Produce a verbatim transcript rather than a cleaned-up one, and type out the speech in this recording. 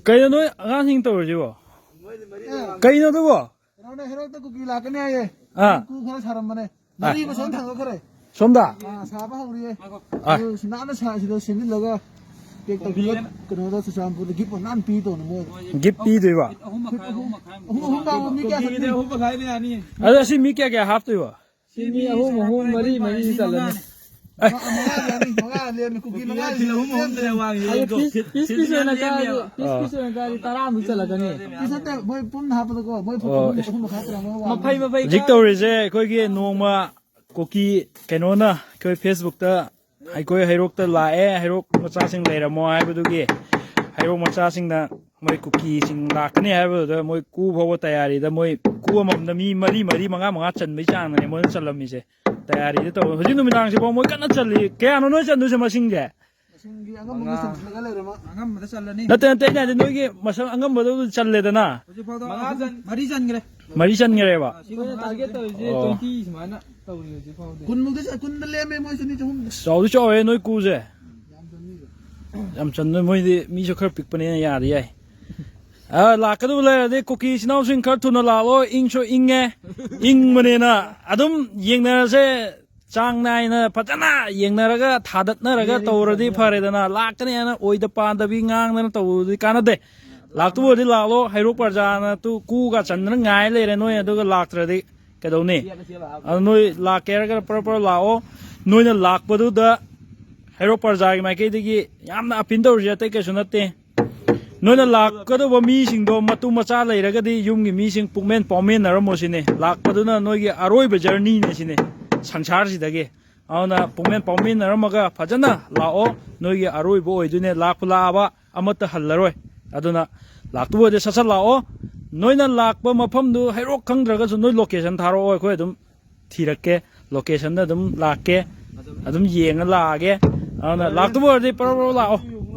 ꯀꯩꯅꯣ ꯅꯣꯏ ꯑꯉꯥꯡꯁꯤꯡ ꯇꯧꯔꯤꯁꯤꯕꯣ? ꯀꯩꯅꯣ ꯑꯗꯨꯕꯣ? ꯀꯩꯅꯣꯅꯦ, ꯍꯦꯔꯣꯛꯇ ꯀꯨꯀꯤ ꯂꯥꯛꯀꯅꯤ ꯍꯥꯏꯌꯦ꯫ ꯑꯥ꯫ ꯀꯨ ꯈꯔ ꯁꯥꯔꯝꯕꯅꯦ꯫ ꯑꯥ꯫ ꯃꯔꯤ ꯃꯁꯣꯟ ꯊꯥꯡꯗꯣꯛꯈ꯭ꯔꯦ꯫ ꯁꯣꯝꯗ? ꯑꯥ, ꯁꯥꯕ ꯍꯧꯔꯤꯌꯦ꯫ ꯑꯥ꯫ ꯑꯗꯨ ꯁꯤ ꯅꯥꯟꯅ ꯁꯥ-, ꯁꯤꯗ ꯁꯦꯝꯖꯤꯜꯂꯒ pack ꯇꯧꯁꯤꯜꯂ ꯀꯩꯅꯣꯗ ꯆꯨꯔꯆꯥꯟꯄꯨꯔꯗ gift ꯑꯃ ꯅꯥꯟꯅ ꯄꯤꯗꯧꯅꯦ ꯃꯣꯏ꯫ Gift ꯄꯤꯗꯣꯏꯕ? ꯑꯍꯨꯝ ꯃꯈꯥꯏ, ꯑꯍꯨꯝ ꯃꯈꯥꯏ꯫ ꯑꯍꯨꯝ, ꯑꯍꯨꯝ ꯐꯥꯎꯕ ꯃꯤ ꯀꯌꯥ ꯆꯟꯅꯤ? ꯑꯍꯨꯝ ꯃꯈꯥꯏꯅ ꯌꯥꯅꯤ꯫ ꯑꯗꯣ ꯑꯁꯤ ꯃꯤ ꯀꯌꯥ ꯀꯌꯥ ꯍꯥꯞꯇꯣꯏꯕ? ꯁꯤ ꯃꯤ ꯑꯍꯨꯝ, ꯑꯍꯨꯝ, ꯃꯔꯤ, ꯃꯔꯤ ꯆꯠꯂꯅꯤ꯫ ꯑꯦ꯫ ꯃꯉꯥ, ꯃꯉꯥ ꯂꯦꯝꯃꯤ, ꯃꯉꯥ ꯂꯦꯝꯃꯤ, ꯀꯨꯀꯤ ꯃꯉꯥ ꯂꯦꯝꯃꯤ꯫ ꯑꯗꯨ piece, piece, piece ꯑꯣꯏꯅ ꯀꯛꯑꯗꯤ, piece, ꯑꯥ꯫ Piece ꯑꯣꯏꯅ ꯀꯛꯑꯗꯤ ꯇꯔꯥꯃꯨꯛ ꯆꯠꯂꯀꯅꯤ꯫ Piece ꯅꯠꯇꯦ, ꯃꯣꯏ ꯄꯨꯟꯅ ꯍꯥꯞꯄꯗꯀꯣ, ꯃꯣꯏ ꯑꯣ, ꯑꯍꯨꯝ, ꯑꯍꯨꯝ ꯃꯈꯥꯏ ꯇꯧꯔꯝꯃꯒ ꯋꯥꯡꯉꯤ꯫ ꯃꯐꯩ, ꯃꯐꯩ ꯍꯧꯖꯤꯛ ꯀꯛꯑꯗꯤ ꯇꯧꯔꯤꯁꯦ ꯑꯩꯈꯣꯏꯒꯤ ꯅꯣꯡꯃ ꯀꯨꯀꯤ ꯀꯩꯅꯣꯅ ꯑꯩꯈꯣꯏ Facebookꯇ ꯑꯩꯈꯣꯏ ꯍꯩꯔꯣꯛꯇ ꯂꯥꯛꯑꯦ, ꯍꯩꯔꯣꯛ ꯃꯆꯥꯁꯤꯡ ꯂꯩꯔꯝꯃꯣ ꯍꯥꯏꯕꯗꯨꯒꯤ ꯍꯩꯔꯣꯛ ꯃꯆꯥꯁꯤꯡꯅ ꯃꯣꯏ ꯀꯨꯀꯤꯁꯤꯡ ꯂꯥꯛꯀꯅꯤ ꯍꯥꯏꯕꯗꯨꯗ ꯃꯣꯏ ꯀꯨ ꯐꯥꯎꯕ ꯇꯌꯥꯔꯤꯗ ꯃꯣꯏ ꯀꯨ ꯑꯃꯃꯝꯗ ꯃꯤ ꯃꯔꯤ, ꯃꯔꯤ, ꯃꯉꯥ, ꯃꯉꯥ ꯆꯟꯕꯒꯤ ꯆꯥꯡꯗꯅꯦ ꯃꯣꯏꯅ ꯆꯜꯂꯝꯃꯤꯁꯦ꯫ ꯇꯌꯥꯔꯤꯗ ꯇꯧꯕ꯫ ꯍꯧꯖꯤꯛ ꯅꯨꯃꯤꯗꯥꯡꯁꯤꯐꯥꯎ ꯃꯣꯏ ꯀꯟꯅ ꯆꯜꯂꯤ꯫ ꯀꯌꯥꯅꯣ ꯅꯣꯏ ꯆꯟꯗꯣꯏꯁꯦ ꯃꯁꯤꯡꯁꯦ? ꯃꯁꯤꯡꯗꯤ ꯑꯉꯝꯕ ꯃꯣꯏ ꯃꯉꯥ꯫ ꯆꯟꯁꯤꯜꯂꯒ ꯂꯩꯔꯦ ꯃꯥ꯫ ꯑꯉꯝꯕꯗ ꯆꯜꯂꯅꯤ꯫ ꯅꯠꯇꯦ, ꯅꯠꯇꯦ, ꯑꯩꯅ ꯍꯥꯏꯗꯤ ꯅꯣꯏꯒꯤ ꯃꯁꯛ ꯑꯉꯝꯕꯗ ꯑꯗꯨꯝ ꯆꯜꯂꯦꯗꯅ꯫ ꯍꯧꯖꯤꯛꯐꯥꯎꯗ ꯃꯉꯥ ꯆꯟ-, ꯃꯔꯤ ꯆꯟꯈ꯭ꯔꯦ꯫ ꯃꯔꯤ ꯆꯟꯈ꯭ꯔꯦꯕ? ꯑꯥ, ꯁꯤꯒ ꯑꯩꯈꯣꯏꯅ ꯃꯉꯥ target ꯆꯟꯈ꯭ꯔꯦ꯫ ꯇꯧꯔꯤꯁꯦ ꯑꯣ꯫ Twenty ꯁꯨꯃꯥꯏꯅ ꯇꯧꯔꯤ ꯍꯧꯖꯤꯛꯐꯥꯎꯗꯤ꯫ ꯀꯨꯟꯃꯨꯛꯇ ꯆ-, ꯀꯨꯟꯗ ꯂꯦꯝꯃꯦ ꯃꯣꯏ ꯆꯅꯤ ꯆꯍꯨꯝꯗ꯫ ꯆꯥꯎꯗꯤ ꯆꯥꯎꯋꯦ ꯅꯣꯏ ꯀꯨꯁꯦ꯫ ꯌꯥꯝ ꯆꯟꯅꯤꯕ꯫ ꯌꯥꯝ ꯆꯟꯗꯣꯏ, ꯃꯣꯏꯗꯤ ꯃꯤꯁꯨ ꯈꯔ ꯄꯤꯛꯄꯅꯤꯅ ꯌꯥꯗꯤ ꯌꯥꯏ꯫ ꯑ, ꯂꯥꯛꯀꯗꯕ ꯂꯩꯔꯗꯤ ꯀꯨꯀꯤ ꯏꯆꯤꯟ ꯏꯅꯥꯎꯁꯤꯡ ꯈꯔ ꯊꯨꯅ ꯂꯥꯛꯂꯣ, ꯏꯪꯁꯨ ꯏꯪꯉꯦ, ꯏꯪꯕꯅꯤꯅ ꯑꯗꯨꯝ ꯌꯦꯡꯅꯔꯁꯦ, ꯆꯥꯡ ꯅꯥꯏꯅ ꯐꯖꯅ ꯌꯦꯡꯅꯔꯒ ꯊꯥꯗꯠꯅꯔꯒ ꯇꯧꯔꯗꯤ ꯐꯔꯦꯗꯅ, ꯂꯥꯛꯀꯅꯤ ꯍꯥꯏꯅ ꯑꯣꯏꯗ ꯄꯥꯗꯕꯤ ꯉꯥꯡꯗꯅ ꯇꯧꯕꯗꯤ ꯀꯥꯟꯅꯗꯦ꯫ ꯂꯥꯛꯇꯕ ꯑꯣꯏꯔꯗꯤ ꯂꯥꯛꯂꯣ, ꯍꯩꯔꯣꯛ ꯄ꯭ꯔꯖꯥꯅ ꯇꯨ ꯀꯨꯒ ꯆꯟꯗꯅ ꯉꯥꯏ ꯂꯩꯔꯦ, ꯅꯣꯏ ꯑꯗꯨꯒ ꯂꯥꯛꯇ꯭ꯔꯗꯤ ꯀꯩꯗꯧꯅꯤ? ꯑꯗꯨ ꯅꯣꯏ ꯂꯥꯛꯀꯦ ꯍꯥꯏꯔꯒꯅ ꯄꯔꯞ ꯄꯔꯞ ꯂꯥꯛꯑꯣ꯫ ꯅꯣꯏꯅ ꯂꯥꯛꯄꯗꯨꯗ ꯍꯩꯔꯣꯛ ꯄ꯭ꯔꯖꯥꯒꯤ ꯃꯥꯏꯀꯩꯗꯒꯤ ꯌꯥꯝꯅ appeal ꯇꯧꯔꯤꯁꯦ ꯑꯇꯩ ꯀꯩꯁꯨ ꯅꯠꯇꯦ꯫ ꯅꯣꯏꯅ ꯂꯥꯛꯀꯗꯧꯕ ꯃꯤꯁꯤꯡꯗꯣ ꯃꯇꯨ ꯃꯆꯥ ꯂꯩꯔꯒꯗꯤ ꯌꯨꯝꯒꯤ ꯃꯤꯁꯤꯡ ꯄꯨꯛꯃꯦꯟ ꯄꯥꯎꯃꯦꯟꯅꯔꯝꯃꯣ ꯁꯤꯅꯤ꯫ ꯂꯥꯛꯄꯗꯨꯅ ꯅꯣꯏꯒꯤ ꯑꯔꯣꯏꯕ journeyꯅꯦ ꯁꯤꯅꯤ ꯁꯪꯁꯥꯔꯁꯤꯗꯒꯤ꯫ ꯑꯗꯨꯅ ꯄꯨꯛꯃꯦꯟ ꯄꯥꯎꯃꯦꯟꯅꯔꯝꯃꯒ ꯐꯖꯅ ꯂꯥꯛꯑꯣ꯫ ꯅꯣꯏꯒꯤ ꯑꯔꯣꯏꯕ ꯑꯣꯏꯗꯣꯏꯅꯦ꯫ ꯂꯥꯛꯄꯨ ꯂꯥꯛꯑꯕ ꯑꯃꯠꯇ ꯍꯜꯂꯔꯣꯏ꯫ ꯑꯗꯨꯅ ꯂꯥꯛꯇꯕ ꯑꯣꯏꯔꯗꯤ ꯁꯠ ꯁꯠ ꯂꯥꯛꯑꯣ꯫ ꯅꯣꯏꯅ ꯂꯥꯛꯄ ꯃꯐꯝꯗꯨ ꯍꯩꯔꯣꯛ ꯈꯪꯗ꯭ꯔꯒꯁꯨ ꯅꯣꯏ location ꯊꯥꯔꯛꯑꯣ, ꯑꯩꯈꯣꯏ ꯑꯗꯨꯝ ꯊꯤꯔꯛꯀꯦ꯫ Locationꯗ ꯑꯗꯨꯝ ꯂꯥꯛꯀꯦ, ꯑꯗꯨꯝ ꯌꯦꯡꯉ ꯂꯥꯛꯑꯒꯦ꯫ ꯑꯗꯨꯅ ꯂꯥꯛꯇꯕ ꯑꯣꯏꯔꯗꯤ ꯄꯔꯞ ꯄꯔꯞ ꯂꯥꯛꯑꯣ꯫